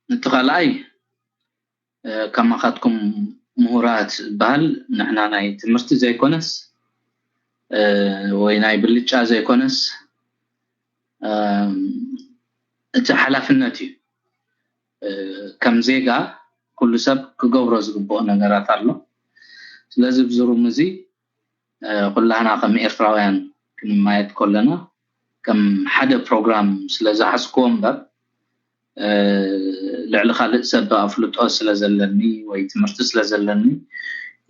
እቲ ካልኣይ ከማኻትኩም ምሁራት ዝበሃል ንሕና ናይ ትምህርቲ ዘይኮነስ ወይ ናይ ብልጫ ዘይኮነስ እቲ ሓላፍነት እዩ። ከም ዜጋ ኩሉ ሰብ ክገብሮ ዝግብኦ ነገራት ኣሎ። ስለዚ ብዝሩም እዚ ኩላህና ከም ኤርትራውያን ክንማየጥ ከለና ከም ሓደ ፕሮግራም ስለ ዝሓዝክዎ እምበር ልዕሊ ካልእ ሰብ ኣፍልጦ ስለ ዘለኒ ወይ ትምህርቲ ስለ ዘለኒ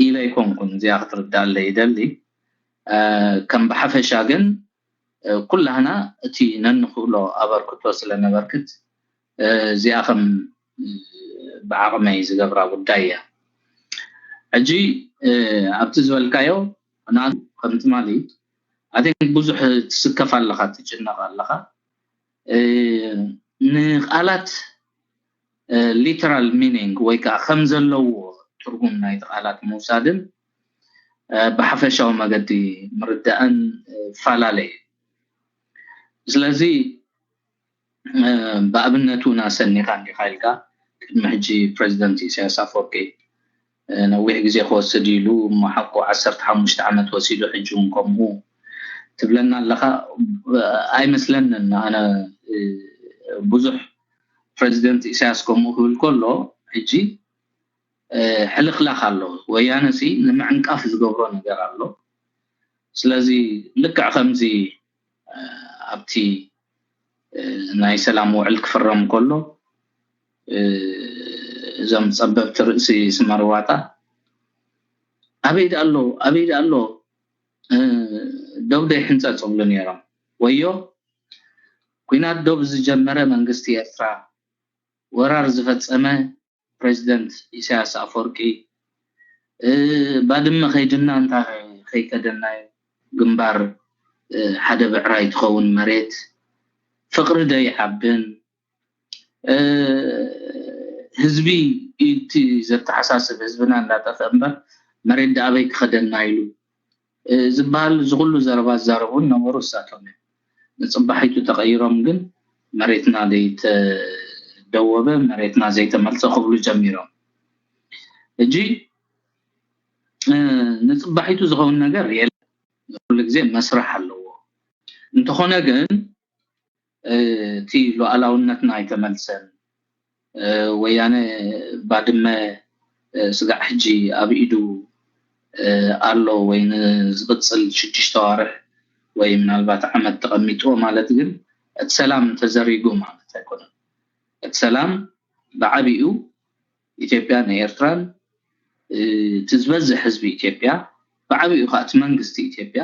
ኢለ ኣይኮንኩን። እዚኣ ክትርዳኣለ ይደሊ። ከም ብሓፈሻ ግን ኩላህና እቲ ነንኽእሎ ኣበርክቶ ስለ ነበርክት እዚኣ ከም ብዓቕመይ ዝገብራ ጉዳይ እያ። ሕጂ ኣብቲ ዝበልካዮ ና ከም ትማሊ ኣን ብዙሕ ትስከፍ ኣለኻ፣ ትጭነቕ ኣለኻ። ንቃላት literal meaning ወይ ከዓ ከም ዘለዎ ትርጉም ናይቲ ቃላት ምውሳድን ብሓፈሻዊ መገዲ ምርዳእን ፈላለ እዩ። ስለዚ ብኣብነቱ ናሰኒኻ እንዲኻ ኢልካ ቅድሚ ሕጂ ፕሬዚደንት ኢሳያስ ኣፈወርቂ ነዊሕ ግዜ ክወስድ ኢሉ እሞ ሓቁ ዓሰርተ ሓሙሽተ ዓመት ወሲዱ ሕጂ እውን ከምኡ ትብለና ኣለኻ። ኣይመስለንን። ኣነ ብዙሕ ፕሬዚደንት ኢሳያስ ከምኡ ክብል ከሎ ሕጂ ሕልኽላኽ ኣሎ። ወያነ ሲ ንምዕንቃፍ ዝገብሮ ነገር ኣሎ። ስለዚ ልክዕ ከምዚ ኣብቲ ናይ ሰላም ውዕል ክፍረም ከሎ እዞም ጸበብቲ ርእሲ ስመርዋጣ ኣበይ ደኣ ኣሎ ኣበይ ደኣ ኣሎ ዶብ ደይሕንጸጽ ይብሉ ነይሮም። ወዮ ኲናት ዶብ ዝጀመረ መንግስቲ ኤርትራ ወራር ዝፈጸመ ፕሬዚደንት ኢሳያስ ኣፈወርቂ ባድመ ከይድና እንታይ ከይከደናዮ ግንባር ሓደ ብዕራይ ትኸውን መሬት ፍቕሪ ደይዓብን ህዝቢ እቲ ዘተሓሳስብ ህዝብና እንዳጠፈ እምበር መሬት ደኣበይ ክኸደና ኢሉ ዝበሃል እዚ ኩሉ ዘረባ ዝዛረቡ ነበሩ። እሳቶም እዮም ንፅባሒቱ ተቐይሮም ግን መሬትና ዘይተደወበ መሬትና ዘይተመልሰ ክብሉ ጀሚሮም። እጂ ንፅባሒቱ ዝኸውን ነገር የለ። ኩሉ ግዜ መስራሕ ኣለዎ። እንተኾነ ግን እቲ ሉዓላውነትና ኣይተመልሰን። ወያነ ባድመ ስጋዕ ሕጂ ኣብ ኢዱ ኣሎ ወይ ንዝቕፅል ሽዱሽተ ዋርሕ ወይ ምናልባት ዓመት ተቐሚጥዎ ማለት ግን እቲ ሰላም ተዘሪጉ ማለት ኣይኮነን። እቲ ሰላም ብዓቢኡ ኢትዮጵያን ኤርትራን እቲ ዝበዝሕ ህዝቢ ኢትዮጵያ ብዓቢኡ ከዓ እቲ መንግስቲ ኢትዮጵያ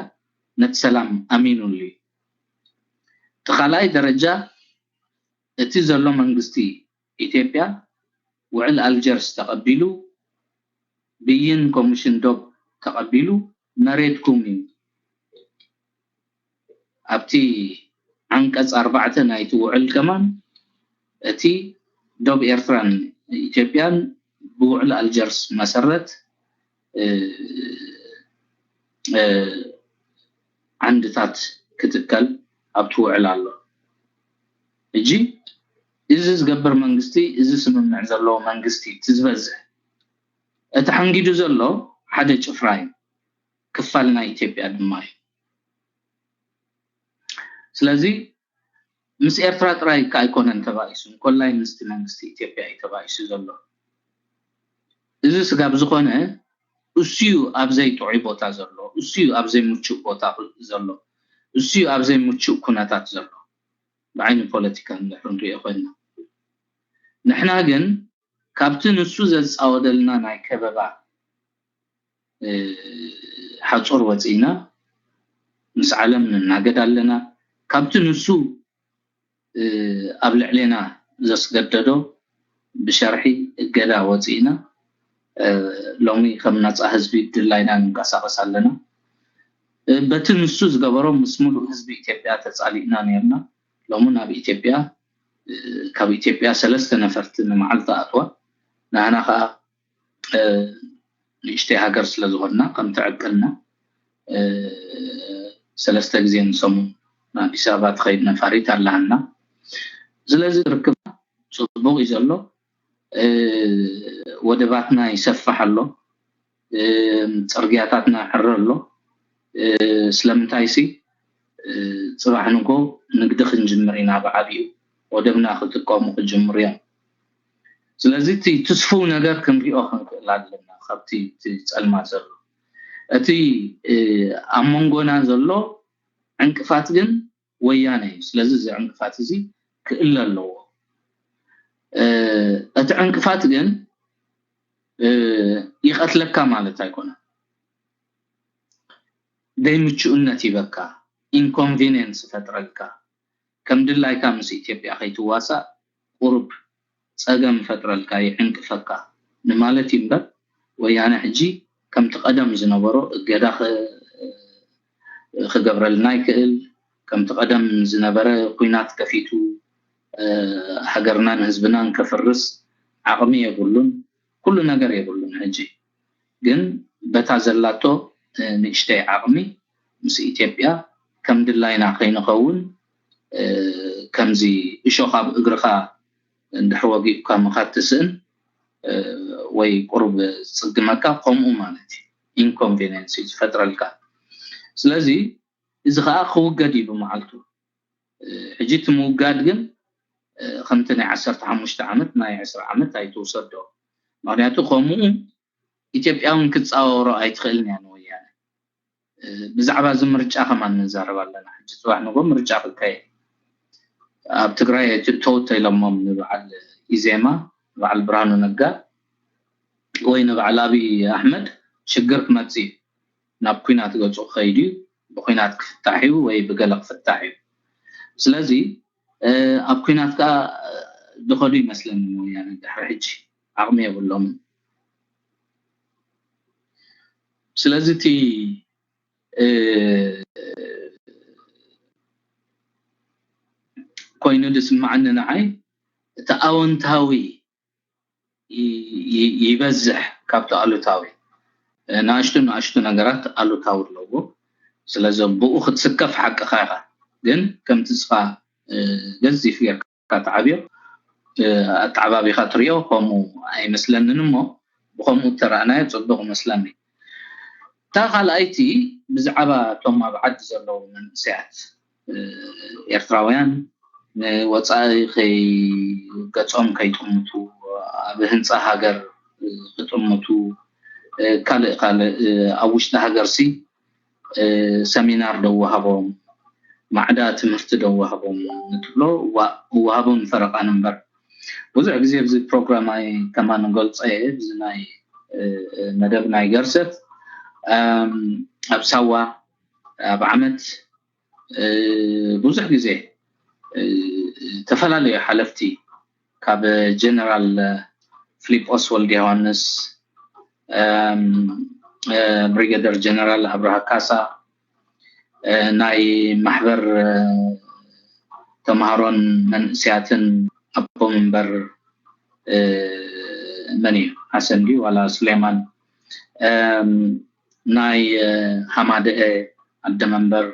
ነቲ ሰላም ኣሚኑሉ እዩ። እቲ ካልኣይ ደረጃ እቲ ዘሎ መንግስቲ ኢትዮጵያ ውዕል ኣልጀርስ ተቐቢሉ ብይን ኮሚሽን ዶብ ተቐቢሉ መሬትኩም እዩ። ኣብቲ ዓንቀፅ ኣርባዕተ ናይቲ ውዕል ከማን እቲ ዶብ ኤርትራን ኢትዮጵያን ብውዕል ኣልጀርስ መሰረት ዓንድታት ክትከል ኣብቲ ውዕል ኣሎ። እጂ እዚ ዝገብር መንግስቲ እዚ ስምምዕ ዘለዎ መንግስቲ እቲ ዝበዝሕ እቲ ሓንጊዱ ዘሎ ሓደ ጭፍራ እዩ። ክፋል ናይ ኢትዮጵያ ድማ እዩ። ስለዚ ምስ ኤርትራ ጥራይ ከ ኣይኮነን ተባኢሱ እንኮላይ ምስቲ መንግስቲ ኢትዮጵያ እዩ ተባኢሱ ዘሎ። እዚ ስጋብ ዝኾነ እሱዩ ኣብ ዘይጥዑይ ቦታ ዘሎ እሱዩ ኣብ ዘይምቹእ ቦታ ዘሎ እሱዩ ኣብ ዘይምቹእ ኩነታት ዘሎ ብዓይኒ ፖለቲካ እንድሕር ንሪኦ ኮይንና ንሕና ግን ካብቲ ንሱ ዘፃወደልና ናይ ከበባ ሓፁር ወፂእና ምስ ዓለም ንናገድ ኣለና። ካብቲ ንሱ ኣብ ልዕሌና ዘስገደዶ ብሸርሒ እገዳ ወፂእና ሎሚ ከም ነፃ ህዝቢ ድላይና ንንቀሳቀስ ኣለና። በቲ ንሱ ዝገበሮ ምስ ሙሉእ ህዝቢ ኢትዮጵያ ተፃሊእና ነርና። ሎሚ ናብ ኢትዮጵያ ካብ ኢትዮጵያ ሰለስተ ነፈርቲ ንመዓልቲ ኣትዋ። ንኣና ከዓ ንእሽተይ ሃገር ስለ ዝኾንና ከምቲ ዕቅልና ሰለስተ ግዜ ንሰሙን ንኣዲስ ኣበባ ትኸይድ ነፋሪት ኣለሃና። ስለዚ ርክብና ጽቡቕ እዩ ዘሎ። ወደባትና ይሰፍሕ ኣሎ፣ ጽርግያታትና ይሕረ ኣሎ። ስለምንታይ ሲ ጽባሕ ንጎ ንግዲ ክንጅምር ኢና፣ ብዓብዩ ወደብና ክጥቀሙ ክጅምሩ እዮም። ስለዚ እቲ ትስፉው ነገር ክንሪኦ ክንክእል ኣለና። ካብቲ እቲ ጸልማ ዘሎ እቲ ኣብ መንጎና ዘሎ ዕንቅፋት ግን ወያነ እዩ። ስለዚ እዚ ዕንቅፋት እዚ ክእለ ኣለዎ። እቲ ዕንቅፋት ግን ይቐትለካ ማለት ኣይኮነን። ደይ ምቹእነት ይበካ፣ ኢንኮንቪኒየንስ ይፈጥረልካ። ከም ድላይካ ምስ ኢትዮጵያ ከይትዋሳእ ቁሩብ ጸገም ይፈጥረልካ፣ ይዕንቅፈካ ንማለት እዩ እምበር፣ ወያነ ሕጂ ከምቲ ቀደም ዝነበሮ እገዳ ክገብረልና ይክእል። ከምቲ ቀደም ዝነበረ ኩናት ከፊቱ ሃገርናን ህዝብናን ከፍርስ ዓቕሚ የብሉን። ኩሉ ነገር የብሉን። ሕጂ ግን በታ ዘላቶ ንእሽተይ ዓቕሚ ምስ ኢትዮጵያ ከም ድላይና ከይንኸውን፣ ከምዚ እሾኽ ኣብ እግርኻ እንድሕር ወጊኡካ ምኻድ ትስእን ወይ ቁሩብ ዝጽግመካ፣ ከምኡ ማለት እዩ። ኢንኮንቪኒየንስ እዩ ዝፈጥረልካ። ስለዚ እዚ ከዓ ክውገድ እዩ ብመዓልቱ። ሕጂ እቲ ምውጋድ ግን ከምቲ ናይ ዓሰርተ ሓሙሽተ ዓመት ናይ ዕስራ ዓመት ኣይትውሰዶ። ምክንያቱ ከምኡ ኢትዮጵያ እውን ክትፃወሮ ኣይትኽእልን እያ ንወያነ። ብዛዕባ እዚ ምርጫ ከማን ንዛረብ ኣለና። ሕጂ ፅባሕ ንጎ ምርጫ ክካየድ ኣብ ትግራይ ተውተ ኢሎሞም ንበዓል ኢዜማ፣ በዓል ብርሃኑ ነጋ ወይ ንበዓል ኣብይ ኣሕመድ ሽግር ክመፅእ እዩ። ናብ ኩናት ገፁ ክኸይድ እዩ። ብኩናት ክፍታሕ እዩ ወይ ብገለ ክፍታሕ እዩ። ስለዚ ኣብ ኩናት ከዓ ዝኸዱ ይመስለኒ ወያነ ድሕሪ ሕጂ ዓቕሚ የብሎምን። ስለዚ እቲ ኮይኑ ዝስምዓኒ ንዓይ እቲ ኣወንታዊ ይበዝሕ ካብቲ ኣሉታዊ። ንኣሽቱ ንኣሽቱ ነገራት ኣሉታዊ ኣለዎ። ስለዚ ብኡ ክትስከፍ ሓቅኻ ኢኻ፣ ግን ከምቲ ንስኻ ገዚፍ ጌርካ ትዓብዮ ኣተዓባቢኻ ትሪኦ ከምኡ ኣይመስለንን፣ እሞ ብኸምኡ እተረኣናዮ ጽቡቕ ይመስለኒ። እታ ካልኣይቲ ብዛዕባ እቶም ኣብ ዓዲ ዘለዉ መንእሰያት ኤርትራውያን ንወጻኢ ከይ ገጾም ከይጥምቱ፣ ኣብ ህንጻ ሃገር ክጥምቱ፣ ካልእ ካልእ ኣብ ውሽጢ ሃገርሲ ሰሚናር ዶ ወሃቦም፣ ማዕዳ ትምህርቲ ዶ ወሃቦም ንትብሎ፣ ወሃቦም ፈረቓን እምበር። ብዙሕ ግዜ ኣብዚ ፕሮግራም ኣይ ከማን ገልጸ እየ፣ እዚ ናይ መደብ ናይ ገርሰት ኣብ ሳዋ ኣብ ዓመት ብዙሕ ግዜ ዝተፈላለዩ ሓለፍቲ ካብ ጀነራል ፊሊጶስ ወልደ ዮሃንስ፣ ብሪገደር ጀነራል ኣብርሃ ካሳ፣ ናይ ማሕበር ተምሃሮን መንእስያትን ኣቦ መንበር መን እዩ? ሓሰን ድዩ ዋላ ሱሌማን? ናይ ሃማደኤ ኣደ መንበር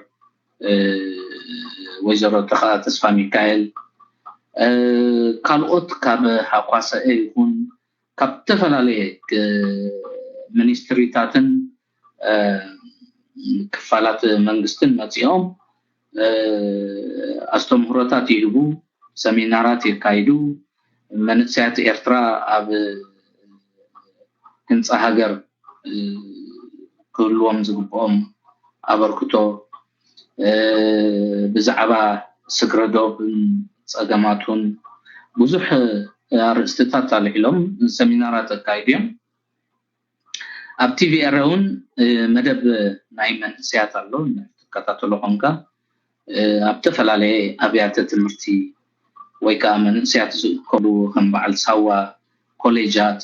ወይዘሮ ተኸኣ ተስፋ ሚካኤል፣ ካልኦት ካብ ሃኳሰኤ ይኹን ካብ ዝተፈላለየ ሚኒስትሪታትን ክፋላት መንግስትን መፂኦም ኣስተምህሮታት ይህቡ፣ ሰሚናራት የካይዱ፣ መንእሰያት ኤርትራ ኣብ ህንፃ ሃገር ክህልዎም ዝግብኦም ኣበርክቶ፣ ብዛዕባ ስግረ ዶብን ፀገማቱን ብዙሕ ኣርእስትታት ኣልዒሎም ሰሚናራት ኣካይዱ እዮም። ኣብ ቲቪ ኤረ እውን መደብ ናይ መንእሰያት ኣሎ፣ ትከታተሎ ኮንካ ኣብ ዝተፈላለየ ኣብያተ ትምህርቲ ወይ ከዓ መንእሰያት ዝእከቡ ከም በዓል ሳዋ ኮሌጃት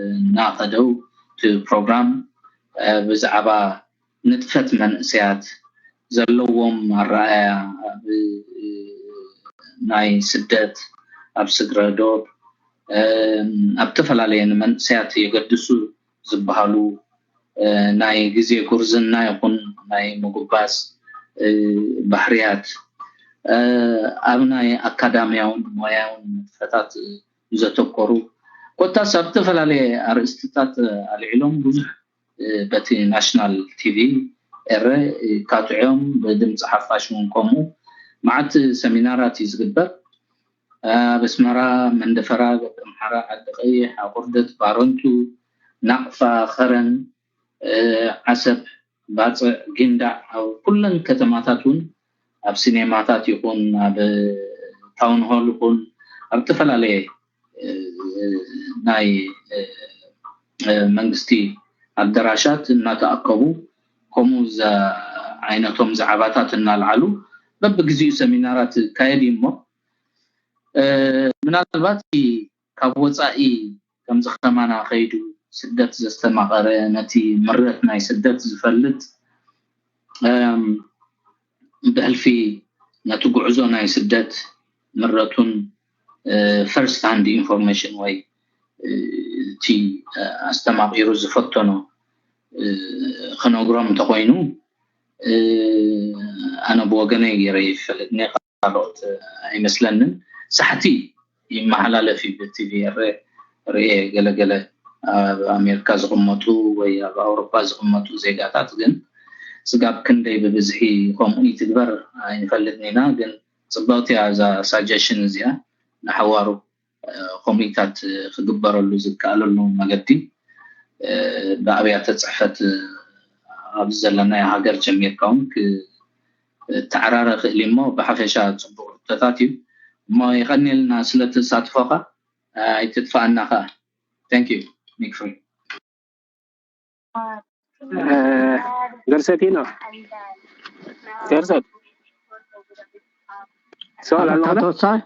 እናኸደው እቲ ፕሮግራም ብዛዕባ ንጥፈት መንእሰያት ዘለዎም ኣረኣያ ኣብ ናይ ስደት ኣብ ስግረ ዶብ ኣብ ዝተፈላለየ ንመንእሰያት የገድሱ ዝበሃሉ ናይ ግዜ ጉርዝና ይኹን ናይ ምጉባዝ ባህርያት ኣብ ናይ ኣካዳሚያውን ሞያውን ንጥፈታት ዘተኮሩ ኮታስ ኣብ ዝተፈላለየ ኣርእስትታት ኣልዒሎም ብዙሕ በቲ ናሽናል ቲቪ ኤረ ካትዕዮም ብድምፂ ሓፋሽ እውን ከምኡ መዓት ሰሚናራት እዩ ዝግበር። ኣብ ኣስመራ፣ መንደፈራ፣ ገጠር ኣምሓራ፣ ዓዲ ቀይሕ፣ ኣቑርደት፣ ባረንቱ፣ ናቕፋ፣ ኸረን፣ ዓሰብ፣ ባፅዕ፣ ጊንዳዕ ኣብ ኩለን ከተማታት እውን ኣብ ሲኔማታት ይኹን ኣብ ታውን ሆል ይኹን ኣብ ዝተፈላለየ ናይ መንግስቲ ኣደራሻት እናተኣከቡ ከምኡ ዓይነቶም ዛዕባታት እናልዓሉ በብግዚኡ ሰሚናራት ይካየድ እዩ እሞ ምናልባት ካብ ወፃኢ ከምዚ ከማና ከይዱ ስደት ዘስተማቐረ ነቲ ምረት ናይ ስደት ዝፈልጥ ብሕልፊ ነቲ ጉዕዞ ናይ ስደት ምረቱን ፈርስት ሃንድ ኢንፎርሜሽን ወይ እቲ ኣስተማቒሩ ዝፈተኖ ክነግሮም እንተኮይኑ ኣነ ብወገነይ ገይረ ይፈልጥ ካልኦት ኣይመስለንን። ሳሕቲ ይመሓላለፍ እዩ ብቲቪ ርኤ ገለገለ ኣብ ኣሜሪካ ዝቕመጡ ወይ ኣብ ኣውሮፓ ዝቕመጡ ዜጋታት ግን ስጋብ ክንደይ ብብዝሒ ከምኡ ይትግበር ኣይንፈልጥን ኢና። ግን ፅብቕቲ እያ እዛ ሳጀሽን እዚኣ ንሓዋሩ ኮሚታት ክግበረሉ ዝከኣለሉ መገዲ ብኣብያተ ፅሕፈት ኣብዚ ዘለናዮ ሃገር ጀሚርካ እውን ክተዓራረ ክእል እሞ ብሓፈሻ ፅቡቅ ሕቶታት እዩ እሞ የቀኒልና ስለ ተሳትፎካ ኣይትጥፋኣና ከዓ thank you Nick free ገርሰቲኖ ገርሰት ሰዋል ኣለካ ተወሳይ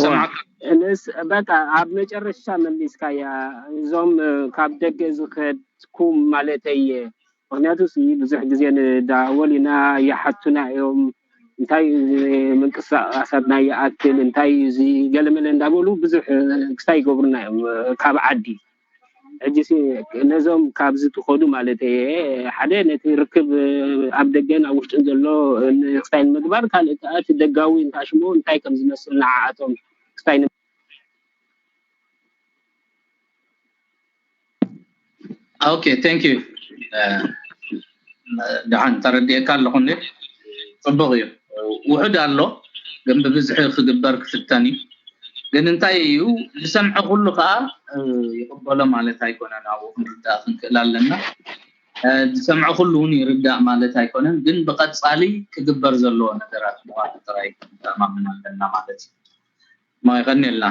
ሰማዕካ ንስ በቃ ኣብ መጨረሻ መሊስካያ እዞም ካብ ደገ ዝኸድኩም ማለተይ እየ ምክንያቱ ብዙሕ ግዜ ንዳወል ኢና ይሓቱና እዮም እንታይ ምንቅስቃሳትና ይኣክል እንታይ እዚ ገለመለ እንዳበሉ ብዙሕ ክስታይ ይገብሩና እዮም ካብ ዓዲ ሕጂ ነዞም ካብዚ ትኸዱ ማለት እየ ሓደ ነቲ ርክብ ኣብ ደገን ኣብ ውሽጥን ዘሎ ክስታይ ንምግባር ካልእ ከዓ እቲ ደጋዊ እንታሽሞ እንታይ ከም ዝመስል ንዓኣቶም ክስታይ okay thank you ደሓን ተረዲኤካ ኣለኹ እንዴ ፅቡቅ እዩ ውሑድ ኣሎ ግን ብብዝሒ ክግበር ክፍተን እዩ ግን እንታይ እዩ ዝሰምዐ ኩሉ ከዓ ይቅበሎ ማለት ኣይኮነን ኣብኡ ክንርዳእ ክንክእል ኣለና ዝሰምዐ ኩሉ እውን ይርዳእ ማለት ኣይኮነን ግን ብቀፃሊ ክግበር ዘለዎ ነገራት ምኳኑ ጥራይ ክንተማመን ኣለና ማለት እዩ ማ ይቀኒልና